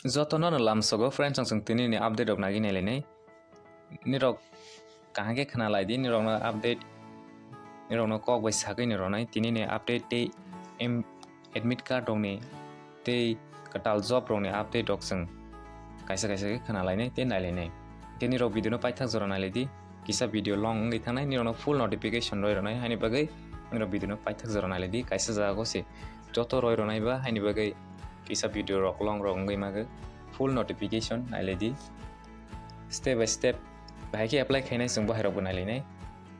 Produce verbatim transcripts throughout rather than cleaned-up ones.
Jotono no lamsogo friends, ang chwng tini ni update rok nagi nai lainai. Nirok kaham khe khna lai di, nirok no update, nirok no kok bai sagwi ni ronai tini ni update tei em-, admit card rok ni tei kwtal job rok ni update rok chwng kaisa kaisa khe khna lainai tei nai lainai. Tei nirok video no paithak jora nai lai di, kisa video long wngwi thangnai, nirok no full notification roi ronai, haini bagwi nirok video no paithak jora nai lai di, kaisa jaga o se joto roi ronai ba, haini bagwi kisa video rok long rok wngwi magwi full notification nai lai di. Step by step bahai khe apply khainai chwng bo hai rok bo nai lainai.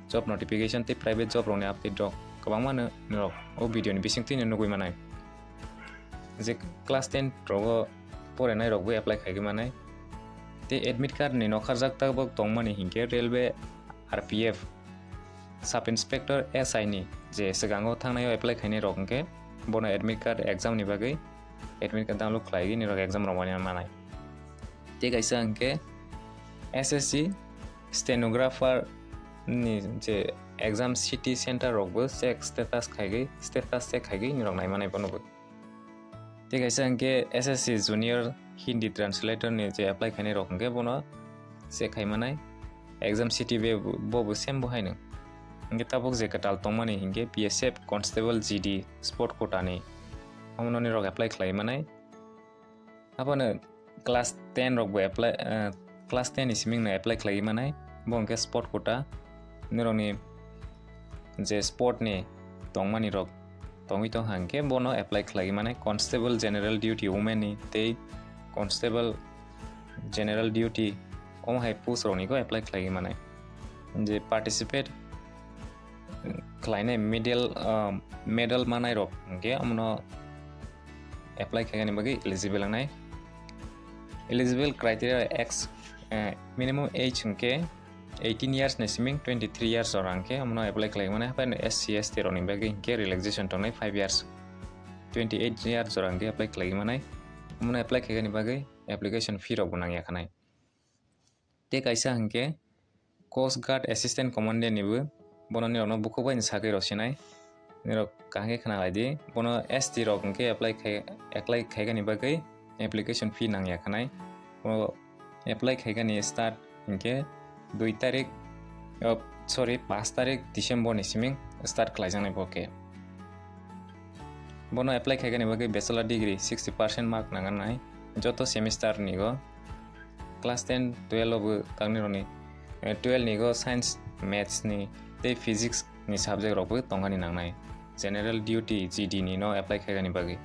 Job notification tei private job rok ni update rok kwbangma no norok o video ni bising twi no nugwi manai. Je class ten rogo porenai rok bo apply khaigwi manai. Tei admit card ni nokharjak tabok tongmani hinkhe railway, R P F, sub inspector, S I ni je swkango thangnai o apply khainai rok hinkhe bono admit card exam ni bagwi admit card download khlaigwi nirok exam rok mani manai. Tei kaisa hinkhe S S C stenographer ni je exam city center rok bo check status khaigwi, status check khaigwi nirok nai manai bono bo. Tei kaisa hinkhe S S C junior Hindi translator ni je apply khainai rok hinkhe bono check khai manai, exam city be bo bo same bo haino. Hinkhe tabuk je kwtal tongmani hinkhe B S F constable G D spot quota ni omono nirok apply khlai manai. Abono class ten rok bo apply, eh, class ten ni siming no apply khlai manai, bo hinkhe spot quota. Nirokni je spot ni tongmani rok tongwi tong hinkhe bono apply khlai manai, constable general duty women ni tei constable general duty omo hai post rok ni go apply khlai manai. Je participate khlainai medal, ah, medal manai rok hinkhe omono apply khaigani bagwi eligible wngnai. Eligible criteria ex, eh, minimum age hinkhe eighteen years ni siming twenty three years jora hinkhe omono apply khlai manai, haphai S C S T rok ni bagwi hinkhe relaxation tongnai five years, twenty eight years jora hinkhe apply khlai manai. Omono apply khaigani bagwi application fee rok bo nangya khanai. Tei kaisa hinkhe Coast Guard Assistant Commandant ni bo, bono nirok no bukhuk bai ni sagwi rw sinai. Nirok kaham khe khna lai di, bono S T rok hinkhe apply khai, apply khaigani bagwi application fee nangya khanai. Bo apply khaigani start hinkhe dui tarik, oh, sorry, paanch tarik December ni siming start khlaijaknai bo khe. Bono apply khaigani bagwi bachelor degree sixty percent mark nangnai joto semester ni go. Class ten, twelve o bo tangni rokni, eh, twelve ni go science, maths ni tei physics ni subject rok bo tongani nangnai. General duty G D ni no apply khaigani bagwi.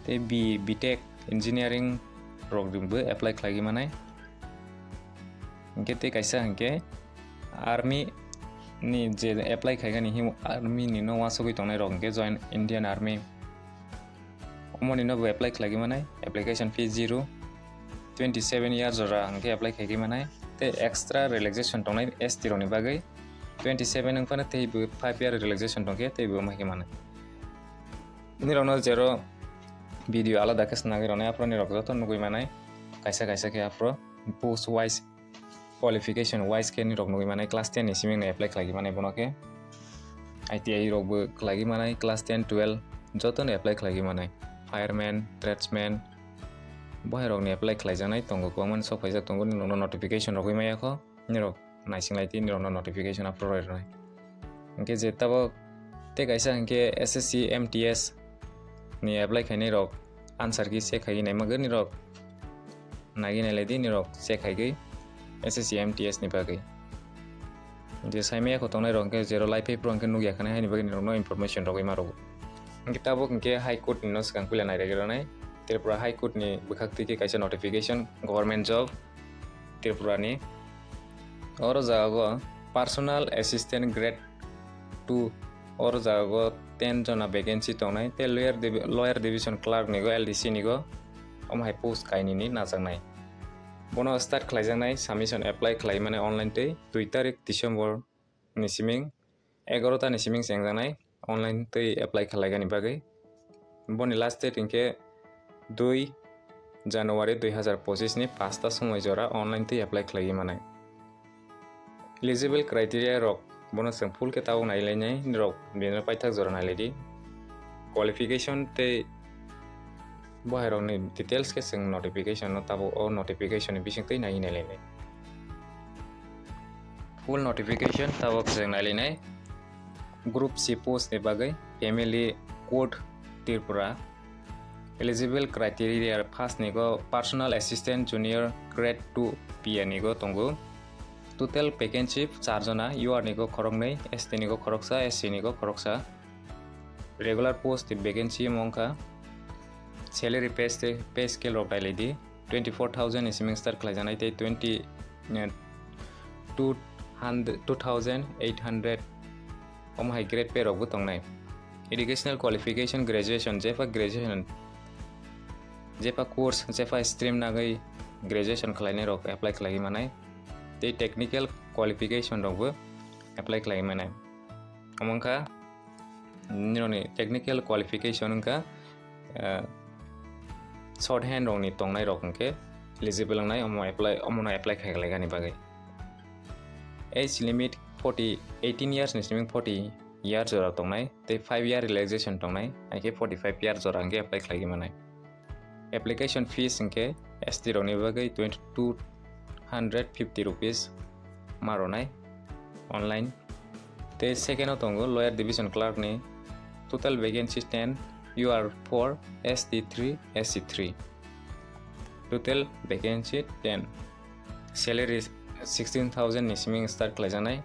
Tei B, B Tech engineering rok bo apply khlaigwi manai. Hinkhe tei kaisa hinkhe army ni je apply khaigani him, army ni no uansugwi tongnai rok hinkhe join Indian Army. Omoni no bo apply khlaigwi manai, application fee zero, twenty seven years jora hinkhe apply khaigwi manai, tei extra relaxation tongnai S T rok ni bagwi, twenty seven wngphano tei bo five year relaxation tongkhe tei bo omo hai khe manai. Nirok no jero video alada khe snagwi rwnai, aphuru nirok joto nugwi manai, kaisa kaisa khe aphuru post wise, qualification wise khe nirok nugwi manai, class ten ni siming no apply khlaigwi manai bono khe. I T I rok bo khlaigwi manai, class ten, twelve joto no apply khlaigwi manai. Fireman, tradesman, bo hai rok ni apply khlaijaknai tongo, kwbangma ni sok phaijak tongo, nirok no notification rogwi maya kho, nirok naising lai twi, nirok no notification aphuru roi rwnai. Hinkhe je tabok tei kaisa hinkhe S S C M T S ni apply khainai rok answer key check khai nai magwi nirok nagi nai lai di, nirok check khai gwi S S C M T S ni bagwi. Je sai maya kho tongnai rok hinkhe jero lai phai phuru hinkhe nugya khanai, haini bagwi nirok no information rogwi ma rwo. Hinkhe tabuk hinkhe High Court ni no swkang puila nai rwgwi rwnai, Tripura High Court ni bwkhak twi khe kaisa notification government job Tripura ni. Oro jaga o personal assistant grade two, oro jaga o ten jona vacancy tongnai, tei lawyer divi-, lawyer division clerk ni go, L D C ni go, omo hai post kainwi ni najaknai. Bono start khlaijaknai submission apply khlai mani online twi dui tarik December ni siming, egaroh ta ni siming chengjaknai online twi apply khlaigani bagwi. Boni last date hinkhe dui January dui hazar pochis ni paanch ta somoi jora online twi apply khlaiwi manai. Eligible criteria rok bono chwng full khe tabuk nai lainai, nirok bini paithak jora nai lai di. Qualification tei Bo hai rokni details khe chwng notification no tabuk o notification ni bisingtwi nai nai lainai. Full notification tabuk chwng nai lainai. Group C post ni bagwi family code Tripura. Eligible criteria first ni go personal assistant junior grade two P A ni go tongo. Total vacancy char jona, U R ni go khoroknwi, S T ni go khoroksa, S C ni go khoroksa. Regular post vacancy wngkha. Salary pay, pay scale rok nai lai di. Twenty four thousand ni siming start khlaijaknai tei twenty, eh, two hundred, two thousand eight hundred omo hai grade pay rok bo tongnai. Educational qualification, graduation, jepha graduation, jepha course, jepha stream nagwi graduation khlainai rok apply khlaiwi manai. Tei technical qualification rok bo apply khlaiwi manai. Omo wngkha nini technical qualification wngkha, eh, short hand rokni tongnai rok hwnkhe eligible wngnai, omo apply, omono apply khaikhlaigani bagwi. Age limit forty, eighteen years ni siming forty year jora tongnai, tei five year relaxation tongnai, haikhe forty five year jora hwnkhe apply khlaiwi manai. Application fees hwnkhe S T rokni bagwi twenty two hundred fifty rupees ma rwnai online. Tei second o tongo lower division clerk ni, total vacancy ten, U R four, S T three, S C three. Total vacancy ten. Salary sixteen thousand ni siming start khlaijaknai.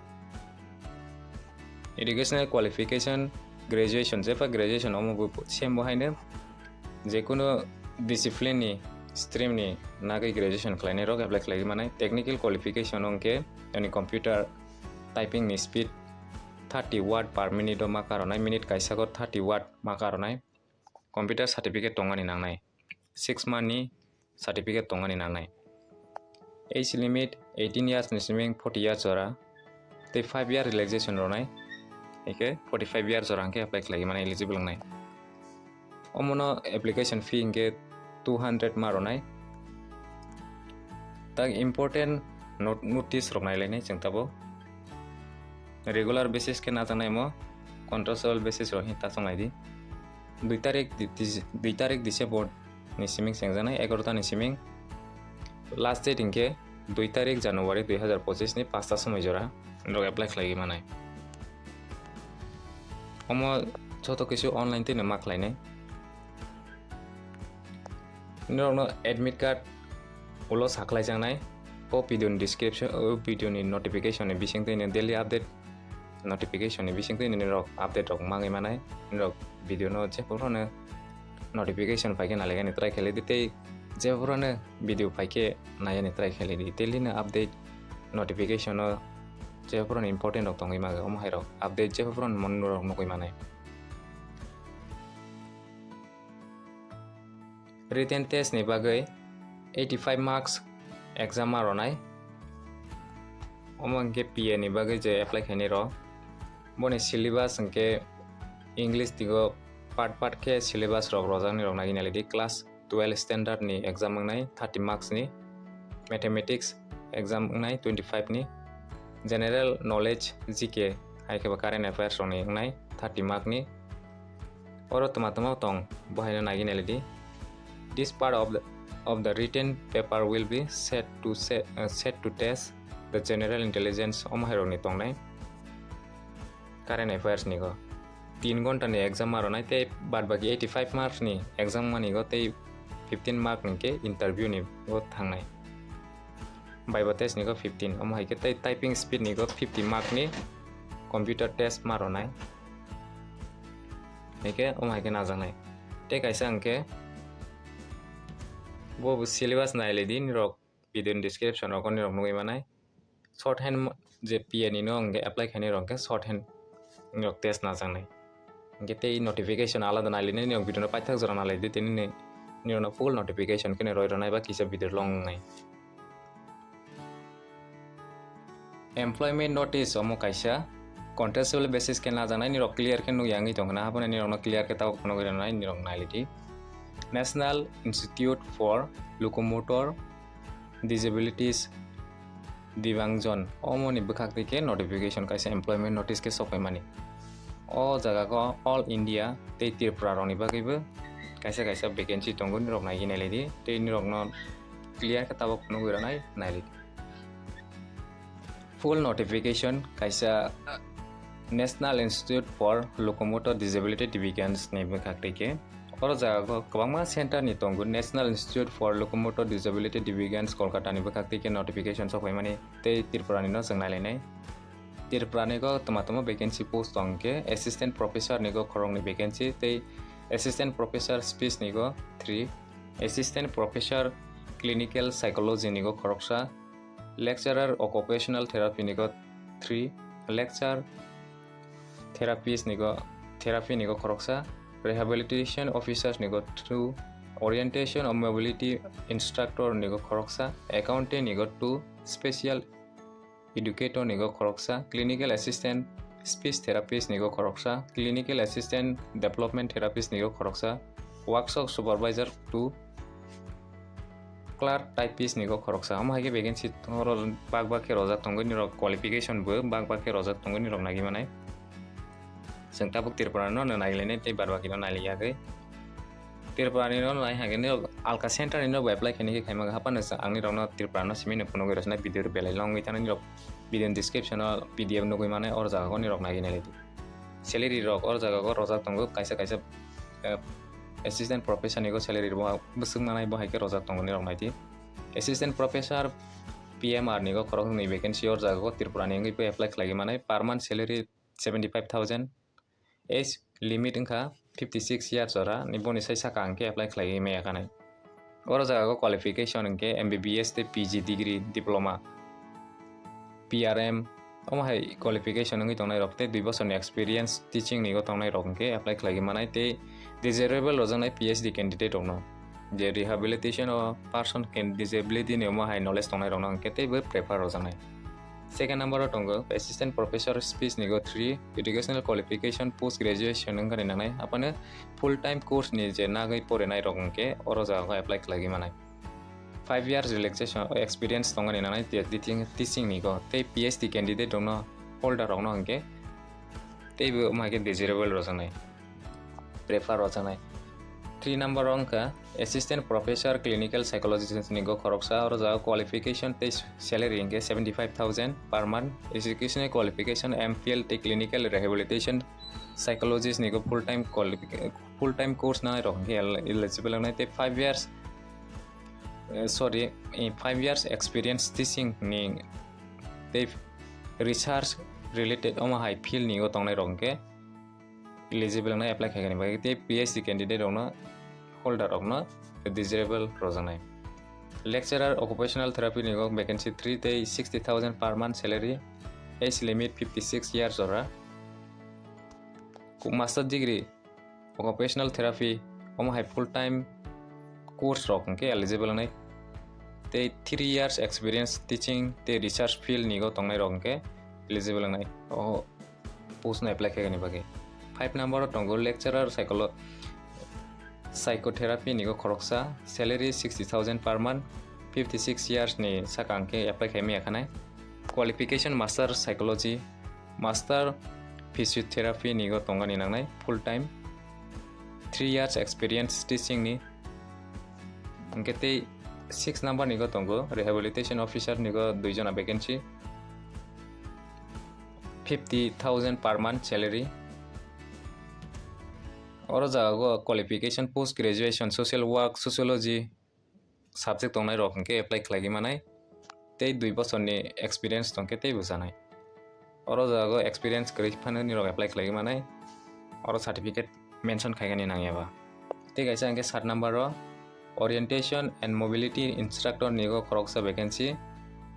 Educational qualification, graduation, jepha graduation omo bo same bo haino, jekunu discipline ni, stream ni nagwi graduation khlainai rok apply khlaiwi manai. Technical qualification wngkhe ani computer typing ni speed thirty word per minute o ma karwnai, minute kaisa go thirty word ma karwnai. Computer certificate tongmani nangnai, six month ni certificate tongmani nangnai. Age limit eighteen years ni siming forty years jora, tei five year relaxation rwnai, haikhe forty five year jora hwnkhe apply khlaiwi manai, eligible wngnai. Omono application fee hwnkhe two hundred ma rwnai. Tak important not-, notice rok nai lainai chwng tabuk. Regular basis khe najaknai omo, contractual basis rok hwn ta chonglai di. Dui tarik di-, dis-, dui tarik December ni siming chengjaknai, egaroh ta ni siming. Last date hwnkhe dui tarik January dui hazar pochis ni pasta somoi jora rok apply khlaiwi manai. Omo joto kisu online twi no ma khlainai. Norokno admit card ulo sakhlaijaknai. O video ni description, o video ni notification ni bisingtwi ni daily update notification ni bisingtwi ni norok update rok mangwi manai. Norok video no jephuru no notification paikhe nalaigani try khailai di tei jephuru no video paikhe naiyani try khailai di. Daily no update notification no jephuru no important rok tongwi mangwi omo hai rok update jephuru no norok nugwi manai. Written test ni bagwi eighty five marks exam ma rwnai. Omo hwnkhe P A ni bagwi je apply khainai rok. Boni syllabus hwnkhe English digo part part khe syllabus rok rwjaknai rok nagwi nailai di. Class twelve standard ni exam wngnai thirty marks ni, mathematics exam wngnai twenty five ni, general knowledge G K hai khe ba current affairs rok ni wngnai thirty mark ni. Oro tma tma tong bo haino nagwi nailai di. This part of the, of the written paper will be set to se-, uh, set to test the general intelligence omo hai rok ni tongnai current affairs ni go. Tin ghonta ni exam ma rwnai tei bad baki eighty five marks ni exam mani go tei fifteen mark ni khe interview ni go thangnai. Viva test ni go fifteen, omo hai khe tei typing speed ni go fifty mark ni computer test ma rwnai. Hai khe omo hai khe najaknai. Tei kaisa hwnkhe bo syllabus nailai di, nirok video ni description rogo nirok nugwi manai. Short hand mo-, je P A ni no hwnkhe apply khainai rok hwnkhe short hand ni rok test najaknai. Hwnkhe tei notification alada nailainai ni rok video no paithak jora nalaidi tini ni, ni rok no full notification khe roi rwnai ba kisa video long wngnai. Employment notice omo kaisa contractual basis khe najaknai, ni rok clear khe nukya wngwi tongkha na, haphano ni rok no clear khe tabuk phunugwi rwnai ni rok nailidi. National Institute for Locomotor Disabilities, Dibangjon, omo ni bwkhak twi khe notification kaisa employment notice khe sok phaimani. O jaga o All India tei Tripura rok ni bagwi bo Kaisa kaisa vacancy tongo, nirok naiwi nailai di. Tei nirokno clear khe tabuk phunugwi rwnai nailai di. Full notification kaisa National Institute for Locomotor Disability Deviants ni bwkhak twi khe. Oro jaga o kwbangma center ni tongo, National Institute for Locomotor Disability Deviants Kolkata ni bwkhak twi khe notification sok phaimani tei Tripura ni no chwng nailainai. Tripura ni go tma tma vacancy post tong khe, assistant professor ni go khoroknwi vacancy tei assistant professor speech ni go three, assistant professor clinical psychology ni go khoroksa, lecturer occupational therapy ni go three, lecture therapist ni go, therapy ni go khoroksa, rehabilitation officers ni go two, orientation and mobility instructor ni go khoroksa, accountant ni go two, special educator ni go khoroksa, clinical assistant speech therapist ni go khoroksa, clinical assistant development therapist ni go khoroksa, workshop supervisor two, clerk typist ni go khoroksa. Omo hai khe vacancy oro bak bak khe rojak tongo, nirok qualification bo bak bak khe rojak tongo, nirok naiwi manai. Chwng tabuk Tripura no nailainai tei bad baki no nailai yagwi. Tripura ni no nai hagwi nirok alka center ni no apply khainai khe khaimang haphano chwng ang nirok no Tripura no simi no phunugwi rwchana video rok belai long wngwi thangna nirok video ni description o P D F nugwi manai, oro jaga o nirok naiwi nailai di. Salary rok oro jaga o rojak tongo, kaisa kaisa, eh, assistant professor ni go salary rok bwswk manai bo hai khe rojak tongo, nirok nai di. Assistant professor P M R ni go khoroknwi vacancy oro jaga o Tripura ni wngwi bo apply khlaiwi manai, per month salary seventy five thousand, age limit wngkha fifty six years jora ni, boni sai saka hwnkhe apply khlaiwi maya khanai. Oro jaga o qualification hwnkhe M B B S tei P G degree, diploma, P R M, omo hai qualification wngwi tongnai rok tei dui bosorni experience teaching ni o tongnai rok hwnkhe apply khlaiwi manai tei desirable rwjaknai P H D candidate rokno, je rehabilitation o person can disability ni omo hai knowledge tongnai rokno hwnkhe teibo prefer rwjaknai. Second number o tongo assistant professor speech ni go three, educational qualification post graduation wngkha ni nangnai, haphano full time course ni je nagwi porinai rok hwnkhe oro jaga o apply khlaiwi manai. Five years relaxation experience tongani nangnai te-, teaching, teaching ni go tei P H D candidate rokno, holder rokno hwnkhe teibo omo hai khe desirable rwjaknai, prefer rwjaknai. Three number o wngkha assistant professor clinical psychologist ni go khoroksa, oro jaga qualification tei salary hwnkhe seventy five thousand per month, educational qualification M Phil tei clinical rehabilitation psychologist ni go full time quali-, full time course nanai rok hwnkhe el-, eligible wngnai tei five years, eh, sorry, eh, five years experience teaching ni tei research related omo hai field ni o tongnai rok hwnkhe eligible wngnai apply khaikani bagwi tei P H D candidate rokno, holder rokno desirable rwjaknai. Lecturer occupational therapy ni o vacancy three tei sixty thousand per month salary, age limit fifty six years jora. Master degree occupational therapy, omo hai full time course rok hwnkhe eligible wngnai. Tei three years experience teaching tei research field ni o tongnai rok hwnkhe eligible wngnai o post no apply khaikani bagwi. Five number o tongo lecturer psycholo-, psychotherapy ni o khoroksa, salary sixty thousand per month, fifty six years ni saka hwnkhe apply khaimaya khanai. Qualification master psychology, master physiotherapy ni o tongani nangnai full time, three years experience teaching ni. Hwnkhe tei six number ni o tongo rehabilitation officer ni o dui jona vacancy, fifty thousand per month salary. Oro jaga o qualification post graduation social work, sociology, subject tongnai rok hwnkhe apply khlaigwi manai, tei dui bosorni experience tongkhe teibo chanai. Oro jaga o experience kwrwi phano nirok apply khlaigwi manai, oro certificate mention khaigani nangyaba. Tei kaisa hwnkhe sat number o orientation and mobility instructor ni o khoroksa vacancy,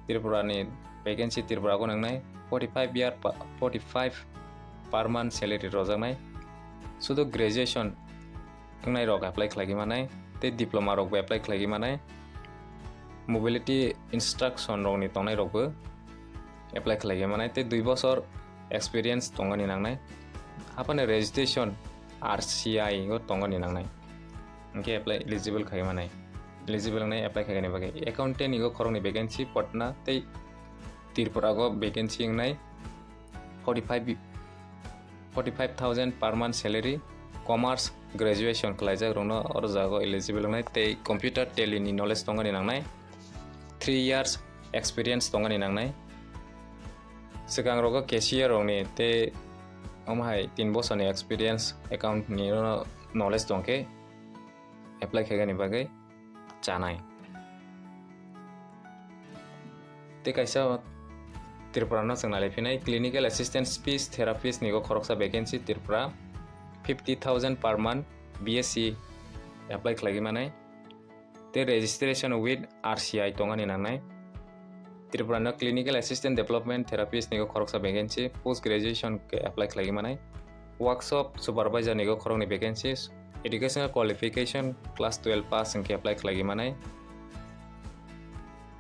Tripura ni vacancy Tripura o nangnai, forty five year pa-, forty five per month salary rojaknai, sudu graduation wngnai rok apply khlaigwi manai, tei diploma rokbo apply khlaigwi manai, mobility instruction rokni tongnai rokbo apply khlaigwi manai, tei dui bosor experience tongani nangnai. Haphano registration R C I o tongani nangnai, hwnkhe apply eligible khaigwi manai, eligible wngnai apply khaigani bagwi. Accountant ni o khoroknwi vacancy Patna tei Tripura o vacancy wngnai forty five forty five thousand per month salary, commerce graduation khlaijak rokno oro jago eligible wngnai, tei computer tally ni knowledge tongani nangnai, three years experience tongani nangnai. Swkang rogo cashier rokni tei omo hai tin bosorni experience account ni no knowledge tongkhe apply khaigani bagwi chanai. Tei kaisa Tripura no chwng nai phinai clinical assistant speech therapist ni go khoroksa vacancy Tripura fifty thousand per month B S C apply khlai manai. Tei registration with R C I tongani nangnai. Tripura no clinical assistant development therapist ni go khoroksa vacancy post graduation ke apply khlai manai. Workshop supervisor ni go khorokni vacancies, educational qualification class twelve pass hwnkhe apply khlai manai.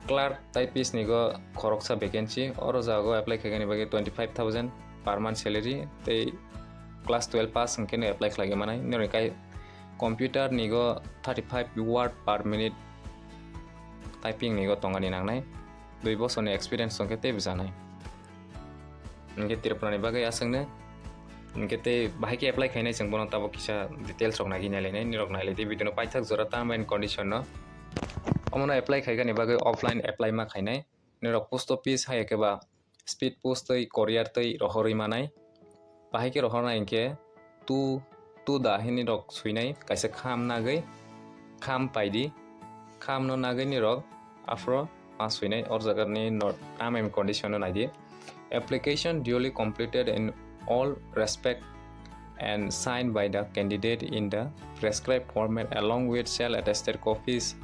Clerk typist ni go khoroksa vacancy, oro jago apply khaigani bagwi twenty five thousand per month salary tei class twelve pass hwnkhe no apply khlai manai. Nini kai computer ni go thirty five word per minute typing ni go tongani nangnai, dui bosorni experience tongkhe tei bwchanai. Hwnkhe Tripura ni bagwi aswkno, hwnkhe tei bahai khe apply khainai chwng bono tabuk kisa details rok nagwi nailainai, nirok nailai di video no paithak jora term and condition no. Omono apply khaigani bagwi offline apply ma khainai, nirok post office hai khe ba speed post tei courier tei rohorwi manai. Bahai khe rohornai hwnkhe to, to the hinwi rok swinai, kaisa kham nagwi, kham paidi, kham no nagwi nirok aphro ma swinai, or jaga ni no term and condition no naidi. Application duly completed in all respect and signed by the candidate in the prescribed format along with self attested copies,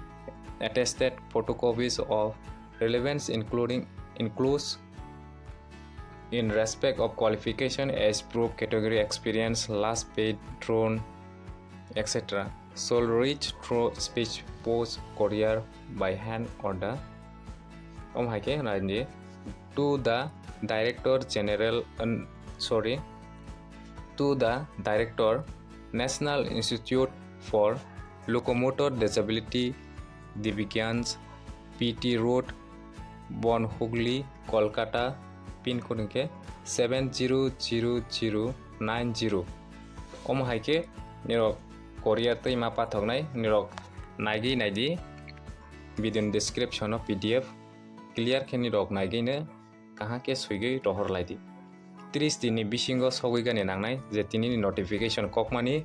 attested photocopies of relevance including includes in respect of qualification, age proof, category, experience, last paid run, et cetera shall reach through speed post, courier, by hand order. Om hai khe nai di, to the Director General, uh, sorry, to the Director, National Institute for Locomotor Disability, Divyangjan, P T Road, Bon Hugli, Kolkata, pin code hwnkhe seven zero zero zero nine zero. Omo hai khe nirok courier tei ma pathoknai, nirok naigwi naidi video ni description o P D F clear khe nirok naigwino kaham khe swigwi rohor lai di. Tris din ni bisingo sogwi gani nangnai, je tini ni notification kokmani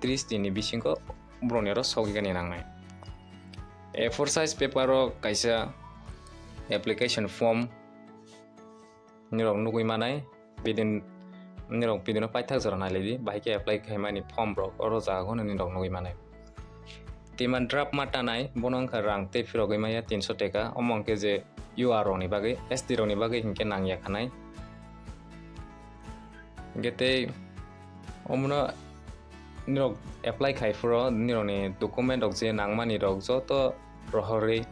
tris din ni bisingo borok ni oro sogwi gani nangnai. A four size paper o kaisa application form nirok nugwi manai, bidin nirok bidino paithak jora nailai di, bahai khe apply khaimani form rok oro jaga no nirok nugwi manai. Tei man draft ma tanai, bono wngkha rang tei phirogwi maya tinso teka, omo hwnkhe je U R rokni bagwi, S T rokni bagwi hinkhe nangya khanai. Hinkhe tei omono nirok apply khai phuru nirokni document rok je nangmani rok joto rohorwi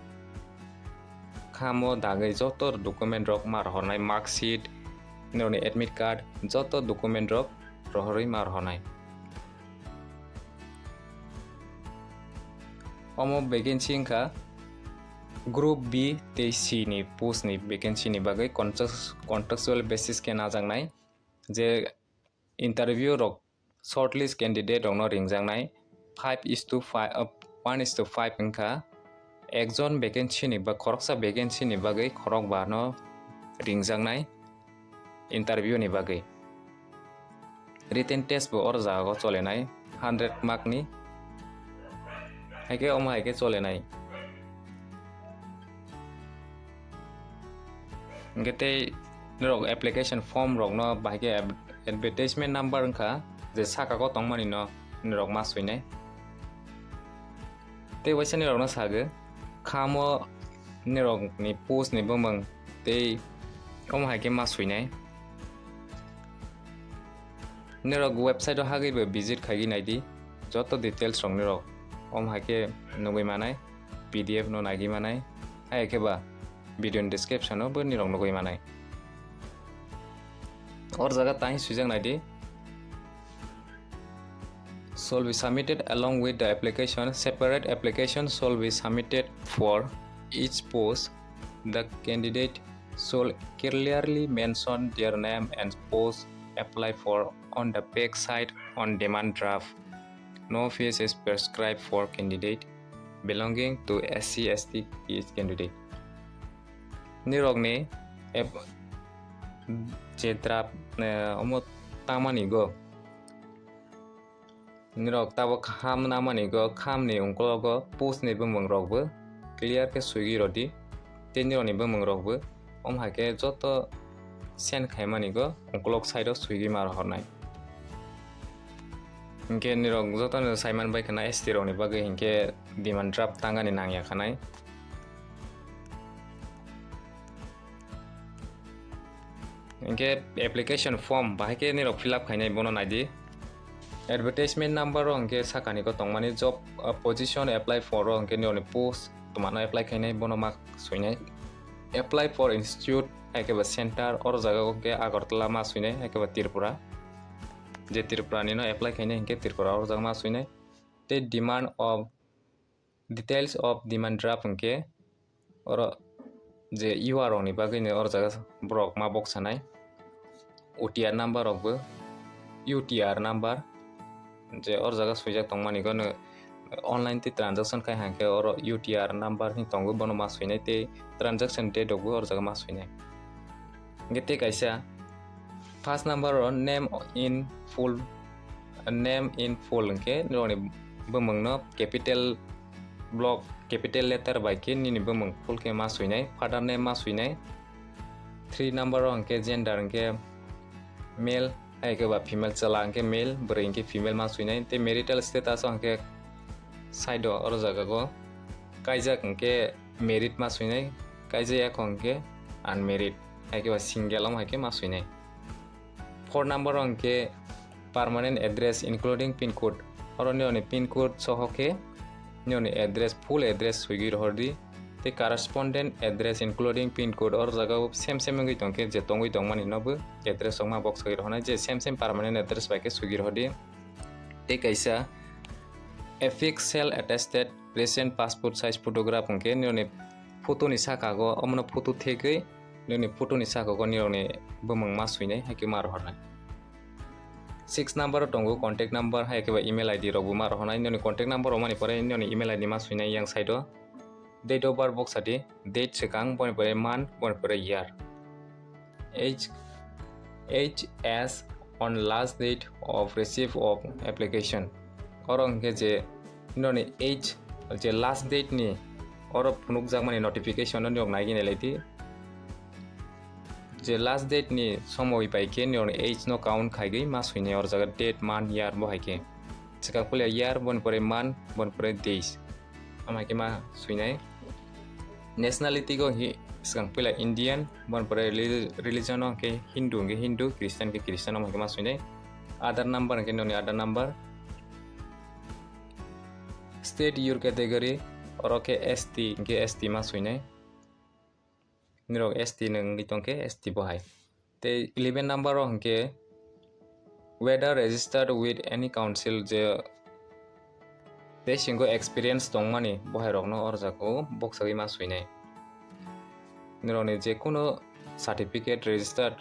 khamo dagwi joto document rok ma rohornai, mark sheet, nirokni admit card, joto document rok rohorwi ma rohornai. Omo vacancy wngkha Group B tei C ni post ni vacancy ni bagwi contract-, contractual basis khe najaknai, je interview rok shortlist candidate rokno ringjaknai five is to five, uh, one is to five wngkha, ekjon vacancy ni ba khoroksa vacancy ni bagwi khorokba no ringjaknai. Interview ni bagwi written test bo oro jaga o cholenai hundred mark ni, haikhe omo haikhe cholenai. Hinkhe tei norok application form rokno bahai khe ad-, advertisement number wngkha je saka o tongmani no norok ma swinai. Tei waisa nirokno sagwi, khamo nirokni post ni bumung tei omo hai khe ma swinai. Nirok website o hagwi bo visit khaigwi naidi, joto details rok nirok omo hai khe nugwi manai, P D F no naigwi manai, hai khe ba video ni description o bo nirok nugwi manai. Or jaga tang swijak naidi. Shall be submitted along with the application. Separate application shall be submitted for each post. The candidate shall clearly mention their name and post apply for on the back side on demand draft. No fees is prescribed for candidate belonging to S C S T candidate. Nirokni ep-, je draft, eh, omo tangmani go. Nirok tabok kham namani go, khamni ungkologo post ni bumung rokbo clear khe swigwi rodi. Tei nirokni bumung rokbo om hai khe joto send khaimani go ungkolok side o swigwi ma rohornai. Hinkhe nirok jotono saiman bai khana S T rokni bagwi hinkhe demand draft tangani nangya khanai. Hinkhe application form bahai khe nirok fill up khainai bono naidi. Advertisement number o hinkhe sakani go tongmani job, uh, position apply for o hinkhe nirokni post twmano apply khainai bono ma swinai. Apply for institute hai khe ba center oro jaga o hinkhe Agartala ma swinai hai khe ba Tripura. Je Tripura nino apply khainai hinkhe Tripura oro jaga ma swinai. Tei demand of, details of demand draft hinkhe oro je U R rokni bagwino oro jaga borok ma boksanai. O T R number rokbo, U T R number je oro jaga swijak tongmani gano online tei transaction khai hangkhe oro U T R number hin tongo bono ma swinai tei transaction date rokbo oro jaga ma swinai. Hinkhe tei kaisa first number o name in full, name in full hinkhe nirokni bumungno capital block, capital letter bai khe nini bumung full khe ma swinai, father name ma swinai. Three number o hinkhe gender hinkhe male, hai khe ba female, chwla hinkhe male, bwrwi hinkhe female ma swinai. Tei marital status o hinkhe side o oro jaga go kaijak hinkhe married ma swinai, kaijak ya hinkhe unmarried, hai khe ba single om hai khe ma swinai. Four number o hinkhe permanent address including pin code, oro nirokni pin code soho khe nirokni address, full address swigwi rohordi. Tei correspondent address including pin code oro jaga o same same wngwi tongkhe je tongwi tongmani nobo address rok ma boksogwi rohornai, je same same permanent address bai khe swigwi rohordi. Tei kaisa affix self attested recent passport size photograph hinkhe nirokni photo ni saka go omono photo thegwi nini photo ni saka go nirokni bumung ma swinai hai khe ma rohornai. Six number o tongo contact number hai khe ba email I D rokbo ma rohornai, nini contact number romani pore nini email I D ma swinai yang side o. Date of birth boksadi, date swkang, boni pore month, boni pore year. Age, age as on last date of receive of application. Oro hinkhe je nini age, je last date ni oro phunukjakmani notification no nirok naigwi nailaidi. Je last date ni somoi bai khe nirokni age no count khaigwi ma swinai oro jaga date, month, year bo hai khe. Swkang puila year, boni pore month, boni pore days. Ama khe ma swinai. Nationality go hi swkang puila Indian, boni pore reli-, religion o khe Hindu, hinkhe Hindu, Christian khe Christian, ama khe ma swinai. Aadhaar number hinkhe nini Aadhaar number. State your category, oro khe S T, hinkhe S T ma swinai. Nirok S T ni wngwi tongkhe S T bo hai. Tei eleven number o hinkhe whether registered with any council, je tei singo experience tongmani bohairokno oro jaga o boksagwi ma swinai. Nirokni je kunu certificate registered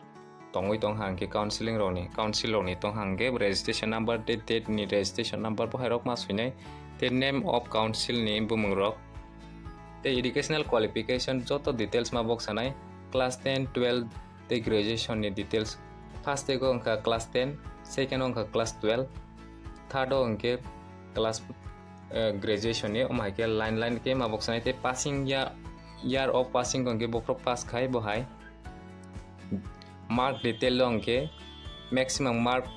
tongwi tong hang khe counseling rokni, council rokni tong hang khe registration number, date, date ni registration number bohairok ma swinai. Tei name of council ni bumung rok tei educational qualification joto details ma boksanai, class ten, twelve tei graduation ni details. First o wngkha class ten, second o wngkha class twelve, third o hwnkhe class, eh, graduation ni, omo hai khe line line khe ma boksanai tei passing year, year of passing o hwnkhe bokhorok pass khai bo hai. Mark detail o hwnkhe maximum mark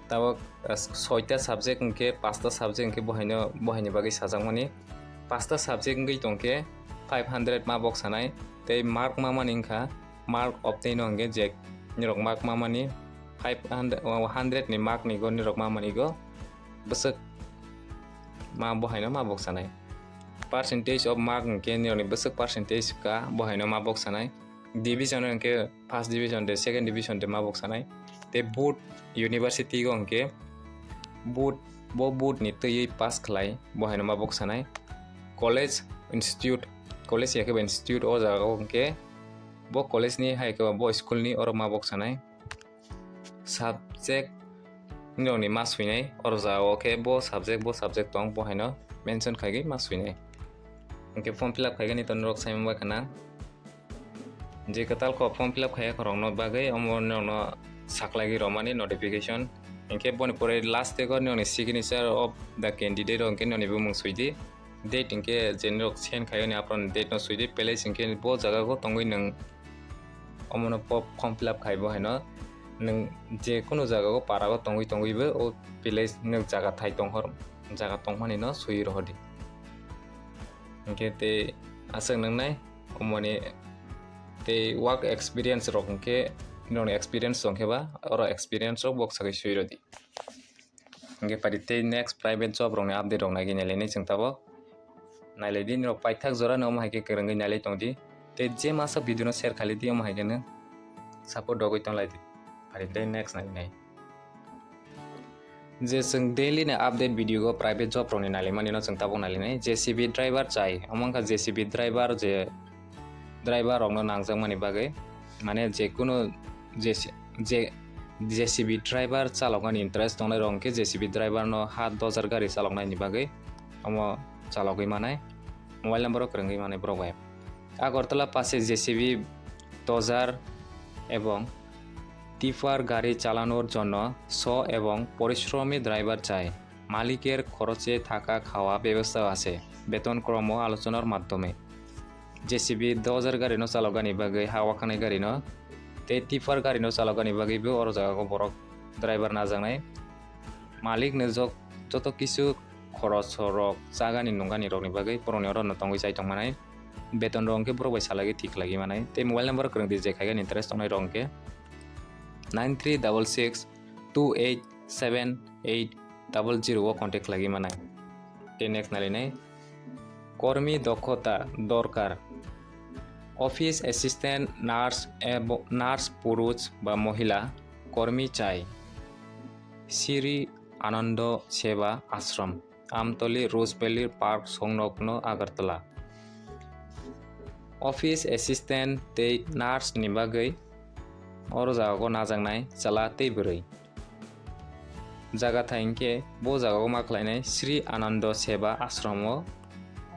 tabok, eh, soita subject hwnkhe pasta subject hwnkhe bohaino, bohaini bagwi sajakmani. Pasta subject wngwi tongkhe five hundred ma boksanai tei mark ma mani wngkha mark obtain o hwnkhe je nirok mark ma mani five hundred, oh, hundred ni mark ni go nirok ma mani go bwswk ma bohaino ma boksanai. Percentage of mark hwnkhe nirokni bwswk percentage ka bohaino ma boksanai. Division hwnkhe first division de, second division de ma boksanai. Tei board university go hwnkhe board, bo board ni twiwi pass khlai bohaino ma boksanai. College, institute, college ya khe ba institute o jaga o hwnkhe bo college ni hai khe ba bo school ni oro ma boksanai. Subject nirokni ma swinai, oro jagao khe bo subject, bo subject tong, bo haino mention khaigwi ma swinai. Hinkhe form fill up khaigani to norok saimang bai khana. Je kwtal kok form fill up khaiya khorokno bagwi omo norokno saklaigwi romani notification. Hinkhe boni pore last date o nirokni signature of the candidate rok hinkhe nirokni bumung swidi. Date hinkhe je nirok send khaiyani aphano date no swidi, place hinkhe bo jagao tongwi nwng omono po-, form fill up khai bo haino nwng je kunu jagao parao tongwi tongwi bo o place nwng jaga thai tonghor, jaga tongmani no swi rohordi. Hinkhe tei aswk nwngnai omoni tei work experience rok hinkhe nirokni experience tongkhe ba oro experience rok bok sagwi swi rodi. Hinkhe pari tei next private job rokni update rok naiwi nailai nai chwng tabok. Nailai di nirok paithak jora no omo hai khe kwrwngwi nailai tong di. Tei je masa video no share khailai di omo hai khe no support rogwi tong lai di. Pari tei next nailai nai. Je chwng daily ni update video go private job rokni nailai mani no chwng tabok nailai nai. J C B driver chai. Omo wngkha J C B driver je driver rokno nangjakmani bagwi, mane je kunu je, je, J C B driver chaloknani interest tongnai rok hinkhe J C B driver no ha dojar gari chaloknaini bagwi omo chalogwi manai, mobile number o kwrwngwi manai borok bai. Agartala পাশে J C B dojar এবং tipper gari চালানোর জন্য শ এবং পরিশ্রমী driver চাই। মালিকের খরচে থাকা খাওয়া ব্যবস্থা আছে, বেতন ক্রম আলোচনার মাধ্যমে। J C B dojar gari no chaloknani bagwi, ha wakhanai gari no, tei tipper gari no chaloknani bagwi bo oro jaga o borok driver najaknai. Malik no jok-, joto kisu khoroch rok chagani nungani rokni bagwi borokni oro no tongwi chai tongmanai. Beton rok hinkhe borok bai salai thik khlaiwi manai. Tei mobile number kwrwng di je khaigani interest tongnai rok hinkhe nine three double six two eight seven eight double zero o contact khlaiwi manai. Tei next nailainai kormi dokhota dorkar. Office assistant, nurse ebo-, nurse purush ba mohila kormi chai. Sri Anando Seva Ashram, Amtoli, Rose Valley Park songnokno Agartala. Office assistant tei nurse ni bagwi oro jagao najaknai chwla tei bwrwi. Jaga thai hinkhe bo jagao ma khlainai Sri Anando Seva Ashram o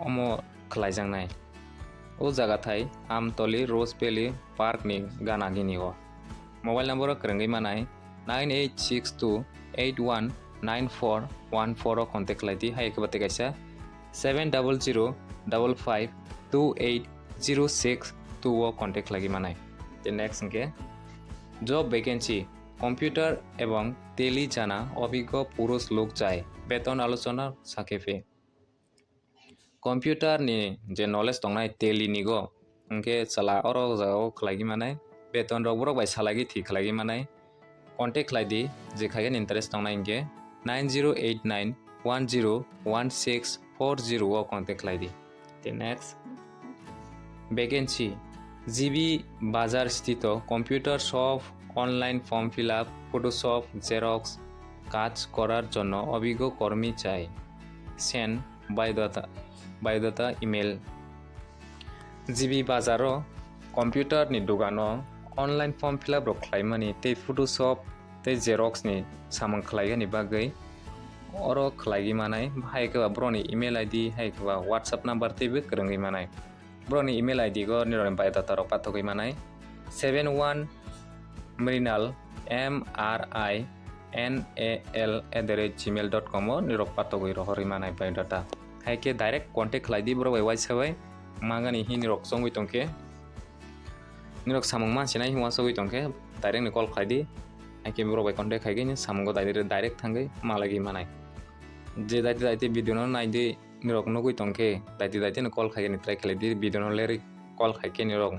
omo khlaijaknai. O jaga thai Amtoli Rose Valley Park ni gana gini o. Mobile number o kwrwngwi manai nine eight six two eight one nine four one four o contact khlai di, hai khe ba tei kaisa seven double zero double five two eight zero six two o contact khlaiwi manai. Tei next hinkhe job vacancy, computer ebong teli jana obiggo purush lok chai, beton alochona sakhe phi. Computer ni je knowledge tongnai teli ni go, hinkhe chwla oro jagao khlaiwi manai, beton rok borok bai salai thik khlaiwi manai. Contact khlai di, je khaigani interest tongnai hinkhe nine zero eight nine one zero one six four zero o contact khlai di. Tei next vacancy, G B Bazar sthito computer shop, online form fill up, Photoshop, Xerox কাজ করার জন্য অভিজ্ঞ কর্মী চাই। Send biodata, biodata email. G B Bazar o computer ni dogano online form fill up rok khlaimani tei Photoshop tei Xerox ni samung khlaigani bagwi oro khlaiwi manai, hai khe ba borokni email I D, hai khe ba WhatsApp number teibo kwrwngwi manai. Borokni email I D go nirokni biodata rok pathogwi manai seven one mrinal, M R I N A L at the rate gmail dot com o nirok pathogwi rohorwi manai biodata. Hai khe direct contact khlai di borok bai uaisa bai, mangani hi nirok chongwi tongkhe, nirok samung mansinai hi uansugwi tongkhe direct ni call khlai di. Hai khe borok bai contact khai khe ni samungo direct, direct thangwi malaiwi manai. Je daiti daiti video no nai di, nirok nugwi tongkhe, daiti daiti no call khaigani try khlai di, video no lerwi call khai khe nirok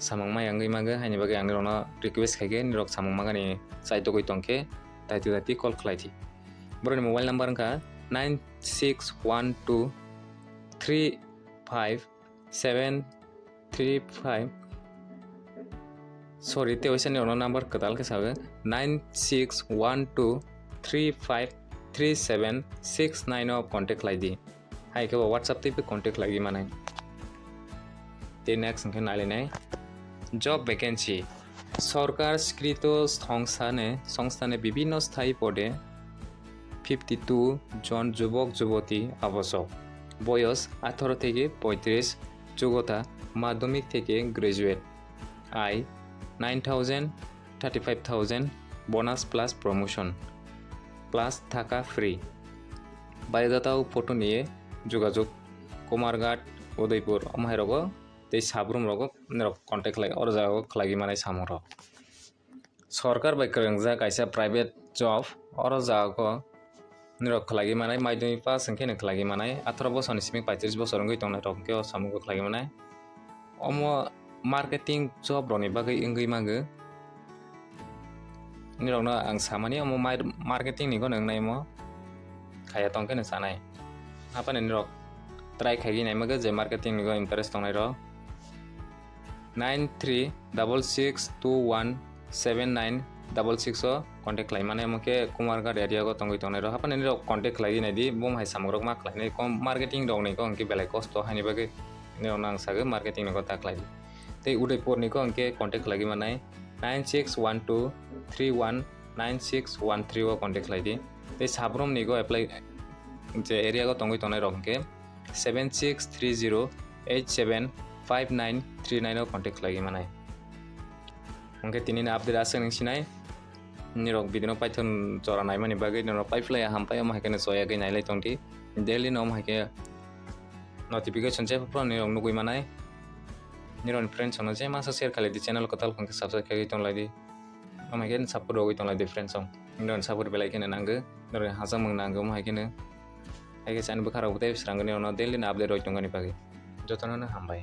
samung ma yangwi mangwi, haini bagwi ang nirok no request khai khe nirok samung mangani chai togwi tongkhe, daiti daiti call khlai di. Borokni mobile number wngkha nine six one two three five seven three five, sorry, tei waisa ni ono number kwtal khe sago, nine six one two three five three seven six nine o contact khlai di. Hai khe bo WhatsApp tei bo contact khlaiwi manai. Tei next hwnkhe nailainai job vacancy. সরকার স্বীকৃত সংস্থানে সংস্থানে বিভিন্ন স্থায়ী পদে fifty two জন যুবক যুবতী আবশ্যক। বয়স আঠারো থেকে পঁয়ত্রিশ, যোগ্যতা মাধ্যমিক থেকে গ্র্যাজুয়েট। আয় nine thousand, thirty five thousand, bonus plus promotion plus থাকা ফ্রি। বায়োডাটা ও ফটো নিয়ে যোগাযোগ কুমারঘাট, উদয়পুর, ওমাহাইরোগো tei sabrum rogo norok contact khlai, oro jaga o khlai manai samung rok. Sorkar bai kwrwngjak kaisa private job, oro jaga o norok khlai manai, madhyamik pass hwnkhe no khlai manai, atharo bosor ni simi paitris bosor wngwi tongnai rok hwnkhe o samung o khlai manai. Omo marketing job rok ni bagwi wngwi mago. Nirokno ang samani omo mar-, marketing ni gono wngnai omo khaya tongkhe no sanai. Haphano nirok try khaigwi naimwgo je marketing ni go interest tongnai rok. Nine three double six two one seven nine double six o contact khlai mane, omo khe Kumarghat area go tongwi tongnai rok. Haphano nirok contact khlaiwi naidi, bum hai samung rok ma khlainai, kom marketing rok ni go hwnkhe belai kosto haini bagwi nirok no ang sagwi marketing ni go ta khlai. Tei Udaipur ni go hwnkhe contact khlaiwi manai nine six one two three one nine six one three o contact khlai di. Tei sabrum ni go apply je area go tongwi tongnai rok hwnkhe seven six three zero eight seven five nine three nine o contact khlaiwi manai. Hwnkhe tini ni update aswk nung sinai. Nirok video no paithon chora naimani bagwi norok paiphlai hampai, omo hai khe no choyagwi nailai tongdi. Daily no omo hai khe notification se phano nirok nugwi manai. Nirok ni friends no je masa share khlai di, channel kwtal hwnkhe subscribe khlaiwi tonglaidi. Omo hai khe support rogwi tonglaidi friends rok. Nirok ni support belai kheno nango. Nirok ni hachal mung nango omo hai kheno. Hai khe chani bwkha rok bo tei srangwi nirok no daily no update rogwi tongmani bagwi. Jotono no hambai.